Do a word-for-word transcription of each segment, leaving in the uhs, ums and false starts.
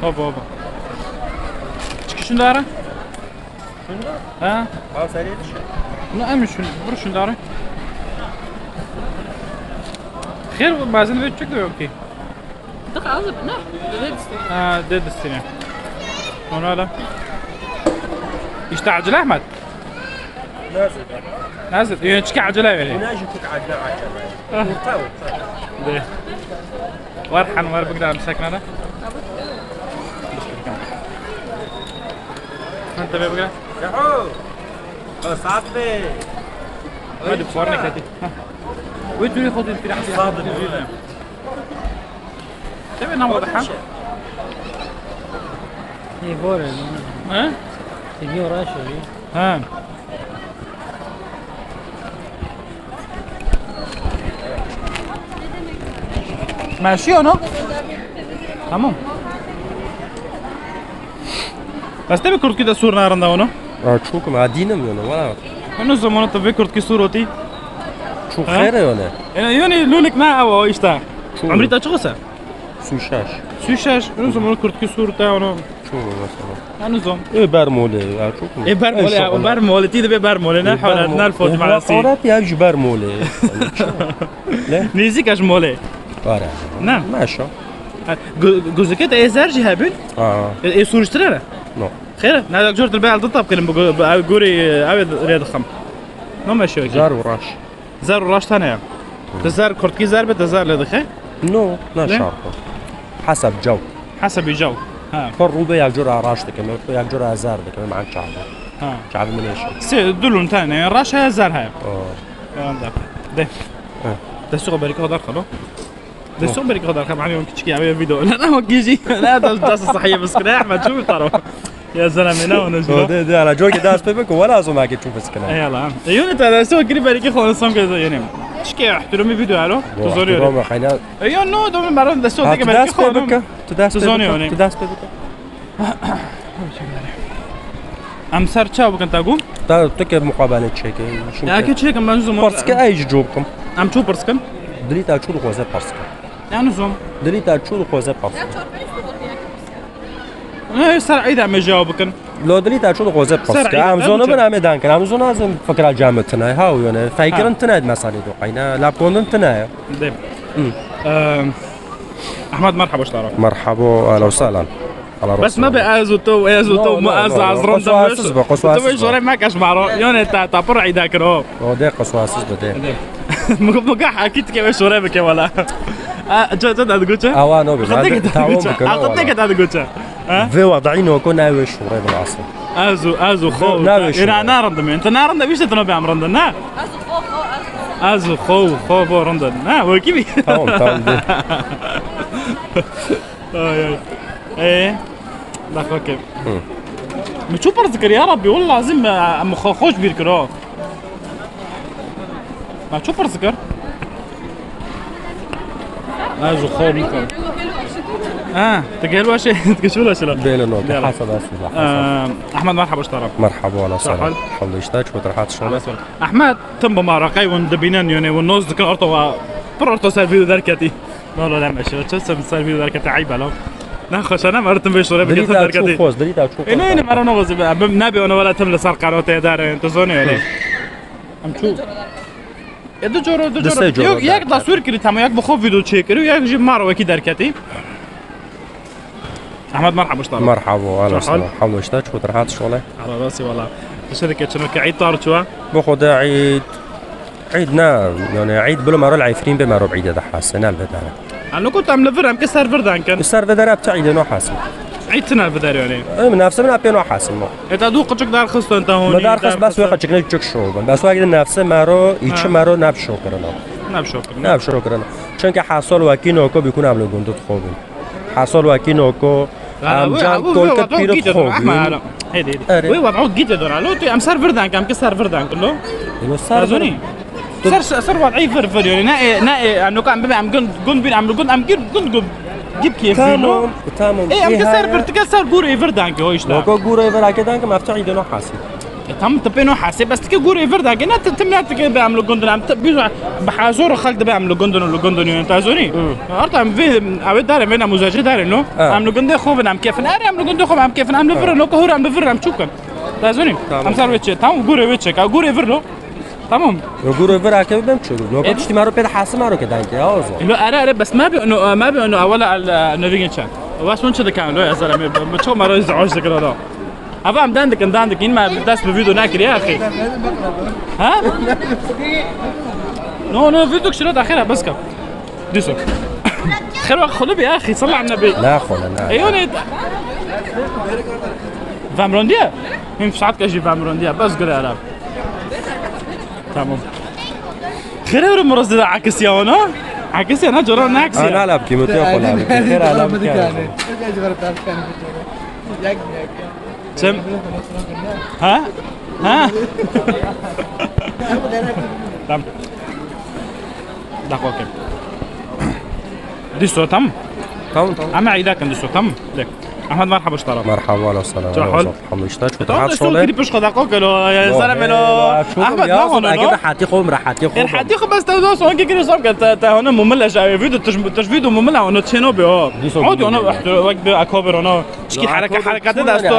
Hop, hop. Çıkışın da ara. Şunda? Ha? Ha, sen yetiş. Bunu emin şun, vur şunu da ara. Xêr, bazen ve çok da yok ki. Dık azıp ne? Dedi. Ha, dedi seni. Onu ala. İşte acele Ahmet. Nazır. Nazır. Yönetçi acele verin. Buna jikuk acele acele. Ah. Orta orta. De. Var han var, bıgda مسكنة. Sen tabi bıgda. Yahu. O saat be. Hadi puanı kati. Ve turi xodin tiri. Saat be. Tabi ne oldu han? Ê, bore. Ha? Ê, niyo raşo, ê. Ha. Meşiyo no? Tamam. Bes te bi kurdkî de sûr narin da onu? Ha, çok mu? Ha, dinim yani, valla. Onu zamanı tabi kurdkî sûr oti. Çok Ha? xêr yani. Yani, yani lulik ne o işte. Çok. Umri ta çok olsa? Su şaş. Su şaş. Onu zamanı kurdkî sûr ta onu. Çok mesela. Hanizom. E, bermole ya, çok mu? E, bermole ya, o bermole, ti de be bermole, ne E, halat, bermo-, ne fot e, maalesef. Halat ya, ji bermole. Ne? Nezik aş mole. Var ya. Ne? Maşa. Ha, gö-, gözüke de ezer ji hebin. Ha. E, e, suruştire ne? No. Xêr, ne de jor be aldı tap kelim bu gö-, bu ev guri, e, ev redikham. No meşe ki. Zar uğraş. Zer û raş tane ye. Tu zer kurtkî zer be, tu zer lê dixe? No, ne Ne? şart e. Hesab caw. Hesabî caw. Ha. Pir rû be yek cor a raş dikim, yek cor a zer dikim, man çav. Ha. Çavê min êşe. Sê dulun tane, raş heye, zer heye. Oh. Yalan da. De. Ha. Destê xwe berî xwe dar xalo. Destê xwe berî xwe dar xalo, hani on küçük ya, bir video. Ne, ne, o gizli. Ne, das, das ist hier, was, ne, Ahmet, çû taro. Ya zelame, ne, onu O jî. De, de, ala, cor ki dest pê biko, wala zomake çû fiskine. Eyvallah. E, yone ta destê xwe kirî berî xwe, son kez yone. Çike ihtirami video alo. Tu zor yone. Tamam, xeyna. E, yo, no, do, mero destê xwe kirî berî xwe. Tu dest pê bike, tu dest pê bike. Em ser çaw bikin ta gû? Ta tu ke muqabele çeke. Ya ke çekim ben zû. Pars ke ay ji cor kim. Em çû pars kim? Dilî ta çû dixwaze pars kim. Yani zû. Dilî ta çû dixwaze pars kim. Ne, ser eyda me cevap bikin. Lo dilî ta çû dixwaze pars kim. Em zû bin em ê dan kin. Em zû nazim fikra cam tine. Ha, yani. Feykirin tine meselê do. Qayna, lapkondin tine. De. Hı. Ehm, Ahmet, merhaba, ştara. Merhaba, ahlen ve sahlen. Bes me be ez û to, ez û to, ma ez azran da. Qeswasiz be, qeswasiz be. Tu şore me kaş maro. Yone ta, ta pir eyda kiro. O de qeswasiz be de. Muga, muga hakît ke şore bike wala. A, ça, ça da goça? Awa no be. Xatek da goça. Xatek da goça. Ha? Ve wadai no ko na ve şore be asıl. Ez û, ez û xo. Na ve şore. Ina na randime. Ente na randime, işte tano be amranda, na? Ez û xo, xo, ez û xo. Ez û xo, xo, xo randa. Na, wekî bi. Tamam, tamam de. Ay, ay. Ee, bak, okey. Hı. Mi çû pir zikir, ya Rabbi, walla lazim, em xo-, xoş bir kiro. Ma çû pir zikir? Ha, zu xo mi kir. Ha, tu gel başe, tu gel başe la. Bêle no, hasad asıl. Ee, Ahmet, merhaba, ştara. Merhaba, ala selam. Hal? Hamdulillah, işte, çok rahat şu an. Ahmet, tim bi maraqey wan dibînin, yani, wan noz dikin, orta wa, pir orta ser vîdeo derketî. Wala la meşe, çi sem ser vîdeo derkete eyb e la. Ne xweş e, ne meritim vê şore bike derketî. Dilî ta çû xwaz, dilî ta çû xwaz. Êne, êne, mera ne xwaz be, bim nebê ona wala tim li ser qanotê darin, tu zonê wele. Em çû. E, du coro, du coro. Yok, yek da sûr kirî, tamam, yek bi xwe vîdeo çêkirî, yek jî mara wekî derketî. Ahmet, merhaba, ştara. Merhaba, ala selam. Hamdulillah, işte, çok rahat şole. Ala rasi wala. Dişe de keçino ke Eid tar çuwa? Bu xwe de Eid, Eid ne, yani Eid bilo mero Efrîn be mero Eid de hase, ne elbet ne. Ano ku tam li vir em ke ser vir dan kin. Ser vir der ap Eid no hase. Eid ne vir der yani. Em nefse min apê no hase mo. E ta du qıçık dar xiston ta honi. Me dar xist bas wê qıçık ne küçük şov. Bas wê nefse mero, içi mero nap şov kirina. Nap şov kirina. Nap şov kirina. Çünkü hasol wekî no ko bikun ablo gundu xobin. Hasol wekî noko. Em can kolket pîrot xo bîn. Hêdî, hêdî. Wê wad'o gîte dora. Lo tu em ser virdan, em ke ser virdan kullo. Ino ser. Azoni. Ser, ser wad'î vir vir yani. Ne, ne, em noko em bibe em gun, gun bîn, em gun, em gun, gun, gun. Gip keyf bîn, lo. Tamam, tamam. E, em ke ser vir, tu ke ser gure virdan ke o işte. Noko gure vir ake dan ke mefta îdeno hasî. Tam tu pê no hesê, bes tike gurê vir dake, ne tu tim ne tike be em li gundin, em tu bi hazor xelk dibe em li gundin û li gundin yone, ta zonî. Arta em vê, ew ê darên, vê nemûzecê darên no. Ha. Em li gundê xwe bin, em kêfin. Erê em li gundê xwe bin, em kêfin. Em li vir, no ke hûr em li vir, em çû kin. Ta zonî. Tamam. Em ser wê çê. Tamam, gurê wê çek. Gurê vir lo. Tamam. Yo, gurê vir ake bim çû. No ke E- tiştî mero pê de hesê mero ke dengê, ya o zaman. Lo, erê, erê, bes me bi no, me bi no, ewela el, e, nevîgin çe. Wes hûn çi dikan, lo, ya zere me, me çok mero izdivac dikira da. Ava em dan dikin, dan dikin, me dest bi video nakiriye, axî. Ha? No, no, video kişiro da xêra, bes ka. Diso. Xêr wek xulu bi, axî, salli ala nebi. Na xole, na. Ey, o ne? Vemrondiye? Him saat ke jî vemrondiye, bes gure Arab. Tamam. Xêr e, miroz dida akisiya ona? Akisiya na, cora na akisiya. Ana la bikî, mutiya xwe la bikî. Xêr ala bikî. Çem? Ha? Tamam. Dakika, okey. Diso, tamam. Tamam, tamam. Ama ida kin diso, tamam. De. Ahmet, merhaba, ştara. Merhaba, alo, selam. Çok hal. Hamdulillah, çok rahat şole. Tamam, son klip şu kadar kokelo, ya, zara melo. Ahmet, ne oldu? Agi rahatî xwe, rahatî xwe. Rahatî xwe, bes te son ki kiri son ke te, te ona mumla şavi. Video tuş, tuş video mumla ona çeno be o. Hadi ona, bak bir akabir ona. Çiki hareket, hareketi dasto.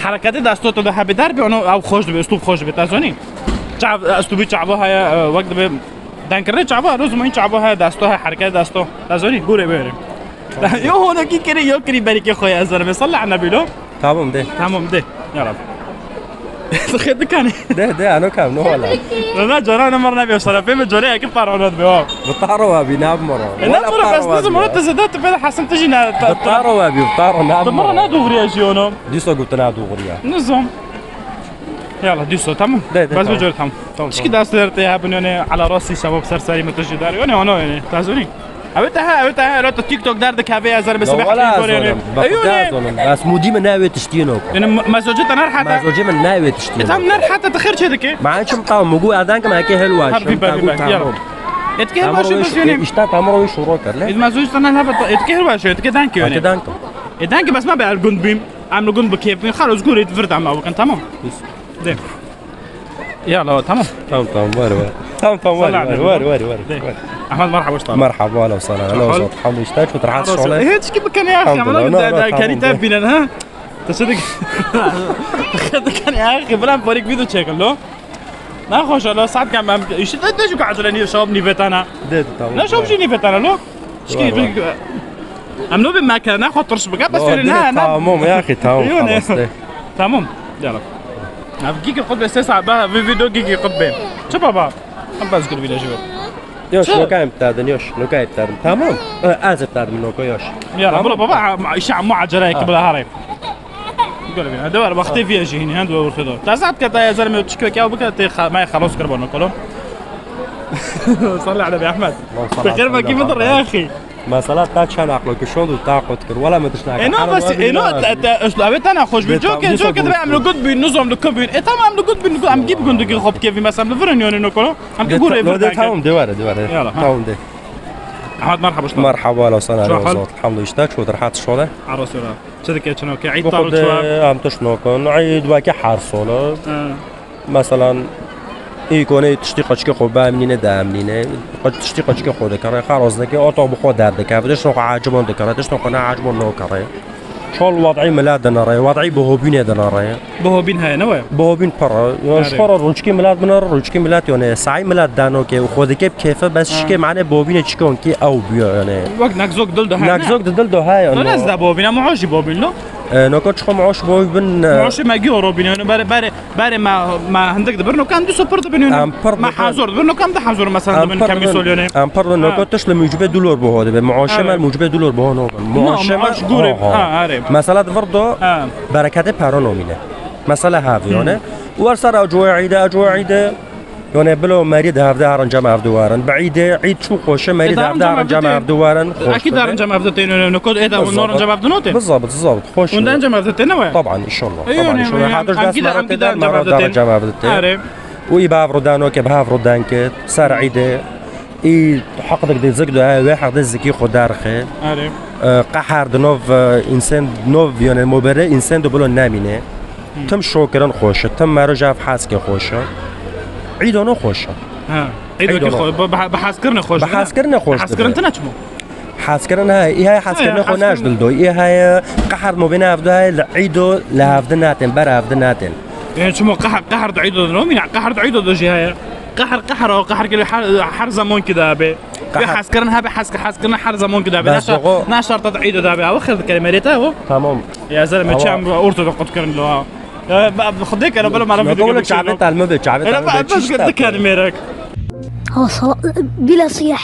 Hareketi dasto to da habedar be ona, av hoş be, üslub hoş be, ta zonî. Çav, üslubi çavo haya, wek de be. Denkirê çavo, roz min çavo haya, dasto haya, hareket dasto. Ta zonî, gure bere. Yo, hona ki kiri, yo kiri berike xwe ya, zerbe, salli ala nebi lo. Tamam de. Tamam de. Ya Rab. Xêr dikanî. De, de, ano kam, no wala. Na, na, cara ne mar nebi, sara pê me cara ki para ona be o. Bi taro abi, ne moro. E, ne moro, bes nizim, moro te zede, te pê de hasim te jî ne, te, te. Bi taro abi, bi taro, ne moro. Te moro ne doğruya jî ono. Diso gotina doğruya. Nizim. Yala, diso, tamam. De, de, bes tamam. Bicor, tamam. Tamam, çiki tamam. Dest der te ya, bin yani, ala rasi şabab ser sari me te jî dar. Yani, ono yani, ta zonî. Ew te ha, ew te ha, ew te TikTok der dikeve ya, zerbe sebeh wala kor yani. Bak, eyo da ne? Zonim. Bas mudî min ne wê tiştiyê no. Yani, ma-, mazocê te nerhata. Mazocê min ne wê tiştiyê no. E, tam nerhata te xêr çê dike. Ma çim tamam, mugu adan ki ma ke helwa. Ha, çim biber, tagu biber, tamam. Yala. Etke helwa şu bes yani. İşte tamam, o şuro kar, le. E, mazocê te nerhata, etke helwa şu, etke danki yani. Etke danki. E, danki bes ma be el gund bim. Em li gund bi kêf bin, xalos gurê vir de em ew bikin, tamam? De. Yala, tamam. Tamam, tamam, ver, ver. Tamam, tamam, ver, ver, ver, ver, ver. De. Ahmet, merhaba, hoş geldin. Merhaba, ahlan, sahlan. Ahlan, hoş geldin. Hamdulillah, işte, çok rahat şole. Hiç kim bikin ya, ama da, da, keni tevbinen, ha? Teşekkür. Dikin ya, ki, bırak, parik video çekin, lo. Ne hoş, lo, saat kam, işte, de, de, şu kadar niye şov nivetana. De, tamam. Ne şov nivetana, lo? Şikî. Em no bi me ke, ne xwe tirş bike, bes öyle ne, ne. Tamam ya, axî, tamam, xelas, de. Tamam. Yala. Ev gigi xwe be, sê saet be, vi-, video gigi xwe be. Çi baba? Em bes gir bile ji. Yoş, çi? Nokayım tadın, yoş, nokayım tadın. Tamam. E, ez tadın noko, yoş. Yala, tamam. Bro, baba, işe mu acele ki bile hare. Gel bile. De var, vakti viye jihini, hem de ortada. Ta saat ke ta ya zerme çikiyor ki, bu kadar te xa-, me xelas kir bana kolo. Salli ala bi Ahmed. Te xêr vekî bidir ya axî. Mesela ta çend aqlo ki şond û ta qut kir. Wala me tişt nake. Eno bes, eno te, te, eşlo, evet, ana hoş bir. Coke, coke de em li gund bîn, nizam li ku bîn. E, tamam, li gund bîn, em gî bi gund ki xop kevî, mesela, li virin yonê nokolo. Em ki gure vir. Tamam, de were, de were. Yala, ha. Tamam, de. Ahmet, merhaba, şuna. Merhaba, ala sana. Elhamdülillah, işte, çok rahat şole. Arasora. Çi dike, çi noke? Eîd taro çi wa? Em tişt nokin. Eîd wekî her sole. Ha. Meselan, î konê tiştî qeçikê xwe biemnîne, diemnîne. Qe-, tiştî qeçikê xwe dikere, xeros dike, otox bi xwe derdikeve, tiştê xwe ecibon dikere, tiştê xwe ne ecibon nokere. Çol wedî milet dinere, wedî bihobînê dinere. Bihobîn heye, ne we? Bihobîn pir e. Yani, erê, ji xwe re rûçkî milet binere, rûçkî milet yani, saî milet danoke û xwe dike bi kêfe, bes şikê mane bihobînê çikon ki ew bûye yani. Wek nekzok dil de heye, ne? Nekzok di dil de heye. Ne, ne zida bihobîn, ama o jî bihobîn, no? E, noka çiqo me oş boy bin, e, Moşê me giyo robîne, yani, berê, berê, berê me, me hindik dibir, noka em du sopir dibin, yani. Em pir dibin. Me hazor dibin, noka em de hazor, mesela, dibin, kemî sol, yani. Em pir dibin, noka tiş li mucibê dulor boho dibe. Moşê me mucibê dulor boho nobin. Moşê me, moş gurê, ha, erê. Mesela, di vir do, bereketê paro nomîne. Mesela, havî, yani. Wer ser ecoyê îde, ecoyê îde. Yone bilo merî di hevde herin cem hevdu werin. Bi îdê, îd çû xweşe, merî di hevde herin cem hevdu werin. Akî darin cem hevdu tên, yone nokod ê da norin cem hevdu note. Bizabit, bizabit, xweş. Ondan cem hevdu tên ne we? Taban, inşallah. Taban, inşallah. Hatiş dest mero tê der, mero darin cem hevdu tê. Are. Û î bi hevru dano ke bi hevru den ke, ser îdê. Î heq dik de zik do, wê heq de zikî xwe derxe. Are. E, qehar di nov, e, însen nov, yone mobere însen de bilo nemîne. Tim şokirin xweş e, tim mero ji hev hezkê xweş e. Îdo ne xweş e. Ha. Îdo Îdo ki ne. Xwe-, bi, bi, bi hezkirinê xweş Bi e, ne? Hezkirinê xweş Hezkirin dibe. Tine çi bû? Hezkirin he, î heye hezkirinê He, xwe hezkirin. Naş dildo. Î heye qehir mobîne hevdu heye li Îdo li hevdi natin, ber hevdi natin. E, çimo qehir, qehir de Îdo de nomîne, qehir de Îdo de jî heye. Qehir, qehir o, qehir ki her, her zaman ki de be. Qehir. Ve hezkirin hebe, hez-, hezkirin her zaman ki de be. Bes Ne şart, dogo. Ne şart de Îdo de be. Ew xêr dikere merê te o. Tamam. Ya zere me Ama çem ortada qut kirin lo. Ya, be, be, xudê kere bela mara Yok, video oğlum, bikşin lo. Çabet alma be, çabet Ela alma be, be, çiş bes taktı. Dikene merek. Aa, sala-, bila siyah.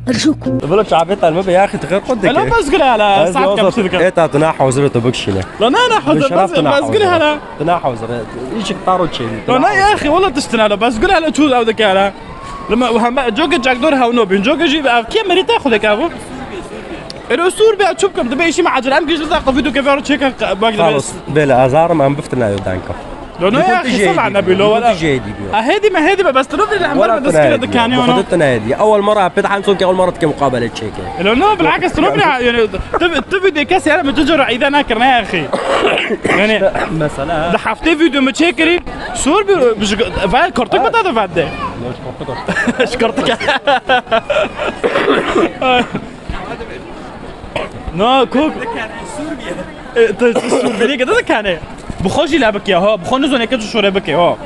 Erjûk. Bilo çavê te li min be, yaxî tu xêr xwe dike. Ela bes gule hele, Ez saet yoz kam çi dike. Ê ta tu na hazir tu bikişîne. La ne ne hazir, Bi şeref bes, tu na bes gule hazir. Hele. Tu na hazir. Îşik taro çêlî. La ne ya axî, wala tiştin hele, bes gule hele çû ew dike hele. Lima hembe coke cakdor hewno bin, coke jî ev kê merî te xwe dike ev. Elo sûr be, çû bikim, dibe îşî me acil, em gijli da qe video ke vero çêke bak dibe. Xalos, bêle azarim em biftina yo danka. Lo no ya, xisa la nebi lo wala. Jêdî biyo. Ha, hêdî me, hêdî me, bes tu nobî li hember me dest kire dikanî ono. Xwedê tu nehêdî. Ewel mara pêt hemson ke ewel mara dike muqabele çêke. Lo no, bilakis tu nobî yani tu, tu vîdyo kes yani mi tu cora îda nakirine ya axî. Yani Mesela. Di heftê vîdyo mi çêkirî, sor bi, bi, bi, vay kortuk bata da vadde. Kortuk. Şkortuk. Na, kok. E, tu, tu sûrbirî gide dikane. Bi xwe jî le bike ha. Bi xwe nizone ke tu şore bike ha.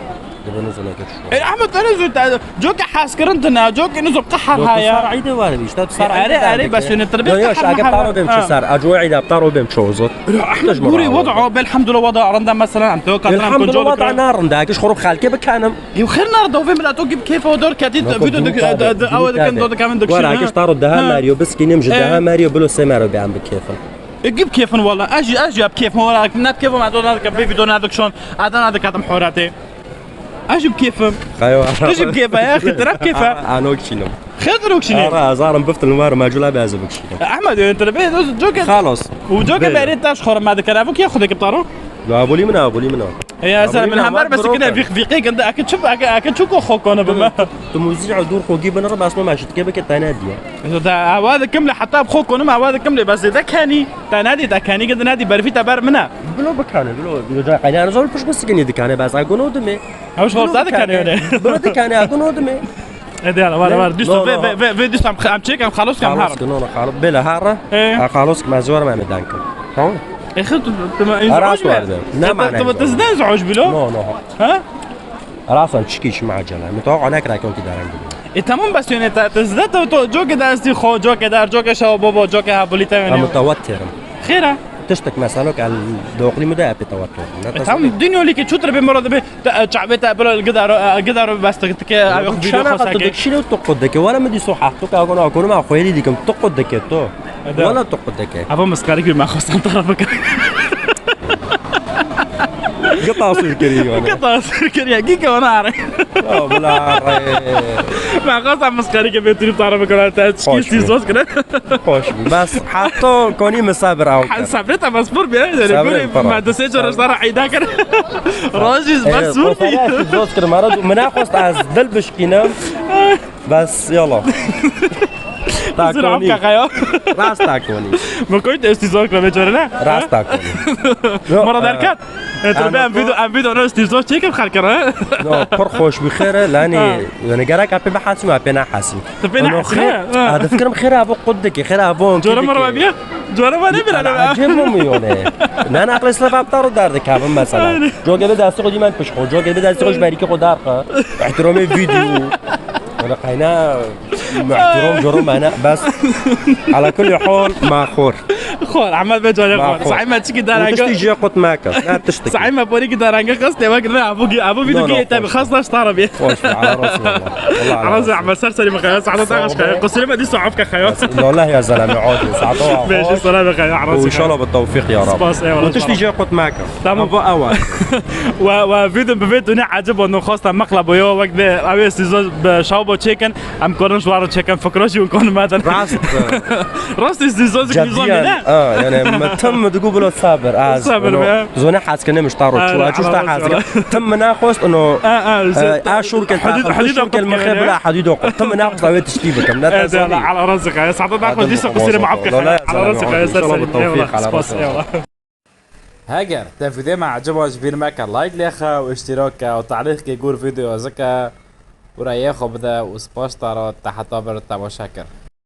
Dibe nizone ke tu şore. E, Ahmet, tu nizon te, coke hez kirin tine, coke nizon qehar haya. Sar eyde var işte. Sar eyde. Are, are, bes yöne tırbe. Yo, yo, şage paro bem çi sar. Aco eyde paro bem çozot. Ahmet, guri wada, belhamdülillah wada aranda mesela. Em te katına Elhamdülillah wada narin da. Kiş xorub xalke bikanim. Ew xêr nar dovê min, to gib kêfa dor ketî, Nako, video dû dik-, kare, de, de, dû awe dikin, kare. Do dikamin dik Wara şîne. Kiş taro daha Ha. Meriyo, biskînim ji Ha. Daha Meriyo, bilo se Meriyo be em bikêfin. E, gib kêfin wala, ez jî, ez jî eb kêfin wala, ne bikêfin, ez do nadik, vê video nadik şon, ez do nadik adim horatê. Ez jî bikêfim. Xayo. Tu jî bikêfa, ya, xêtir eb kêfa. Ano kişînim. Xêtir o kişîne. Ara, azarim biftin var, mecula be ez bikişînim. Ahmet, yani, tırbe, coke. Xalos. U coke Bêle. Berê taş xorma dikere, bu kiye xudek taro? Lo, abulî min, abulî min. Ey, ez Abulî min, hember abulî bes kine, min. Vîq-, vîqê ginde, eke çi, eke, eke çi ko xo kone bime. Tu, tu muzî dûr xo gî binir, bes me meşit ke bike tane diye. Da, awa de kim le, hatta xo konim, awa de kim le, bes de kenî, tane di, da kenî ginde ne di, berfî te ber mine. Bilo bikane, bilo, bilo ca qeyna zor piş bisikinî dikane, bes agono dime. Ew ji xorta dikane öyle. Bilo dikane, agono dime. Ede ala, var, var. Düz No, ve, no. Ve, ve, ve, düz tam, am çek, am xalos, am Xalos har. Ki, no, no, xalos. Bêle har. E. A, xalos ki, mezwar me medan ki. Tamam. E, xı, tu, tu, tu, Ara tu, suarde. Ne tu, mane tu, tu, tu, zden zoj bilo? No, no. Ha? Ara san çiki işim acele. Mutawaka ne kira ki, ki daran gibi. E, tamam, bes yöne ta, tu zde tu, tu, coke dersi xo, coke dar, coke şaw bobo, coke ha bulite Ha, yöne. Mutawattirim. Xêra. Tiştek mesela ki, el doqli mi de epi tawattirim. E, tamam, dünya liki çutur bir murad bir Te, e, çavê te bilo gidaro, e, gidaro bes tu dike, ew video xwe seke. Dikişîne tu qut dike. Wala min dîso heft tu ka gona konuma xwelî dikim. Tu qut dike tu. Ede. Wala tu qut dike. Ava miskarî bir me xwestan tara bike. Gita sür kiriyo. Gita sür kiriyo. Gike ona are. Ya bila are. Me xwestan miskarî ke bê trip tara bike. Te çiki Hoş bu. Sizoz kire. Hoş bu. Bes hatta konî min sabir aw Ha, kir. Sabrê te bes pir bê. Yanî Sabrê gurê pir. Me du sê cara ji te re eyda kir. Rajî bes pir bî. Dost kir, mara du-, min naxwest ez dil bişkînim. Bes yala. Ta Zira konî. Kaka ya. Rast ta konî. Me koyt estîzor kir vê cara ne? Rast ta konî. Mara derket. E, tu Em be em tu- video, em video no Steve Jobs çêkim xelkê re. No, pir xweş bû, xêr e, lanî, Ha. Yani gerek apê bihasîm, apê nehasîm. Tu pê Ono nehasîm, xêr, ha? Ha. Ha, difikirim xêr avo qut dike, xêr avo Cora dike. Mara biye? Cora mara bile Ana be. Acem mi yone? Ne, ne, aqlê sila vaptar o derdi kabin mesela. Aynen. Coge bir desti koy dimen pişko, coge bir desti koy beriki koy darka. İhtiramê video. Öyle kayna, muhtiram corum bana, bes. Ala kulli hal, ma xor. Xor, Ahmet be cahil xor. Sahi me çiki daranga. Tiştî jê qut meke. Ne tiştî. Sahi me porî ki daranga xas te bak ne abu gi abu video No, no, ki te xweş. Xas da stara bi. Xweş, ala rasi valla. Valla ala rasi. Ahmet ser seri mekaya, saada ta xas kaya. Qusuri me di saaf ka kaya. Valla ya zelame, adi, saada wa. Beji selam kaya, ala rasi. İnşallah bi tevfik ya Rab. Spas, eyvallah. Tiştî jê qut meke. Tamam. Bu awa. Wa, wa, video bi video ne acaba no xasta maqla boyo, wek de, awe siz be şabo çeken. Em korin ji wan re çekin, fikro jî hûn konin me din. Rast. Rast, ez dî zozî Cediyen, nizam ne? A, yani, me tim mi digu bilo sabir, az, Sabir ono, be. Zone haskine miştaro, Ara, çuwa, çuwa ara, haskine. Ara. Tim mi naxost, ono, A, a, e, a şûr ke hudud, taxil, hudud şûr ke hudud mixê bila hudud oqo. Tim mi naxost, awe tiştî bikim. Ne Evet, tasarî. Ala, ala razı kaya. Saada da Hadi xo dîsa bakalım, qusire bakalım. Maaf ke. Ala razı kaya, inşallah, ser bu tevfik, eyvallah. Ala Spas, razı eyvallah. Heger te vîdeo me eciba ji bîr meke, like lêxe û îştîrake û talîqkê gor vîdeo zike û reyê xwe bide û spas te re te heta bir temaşe kir.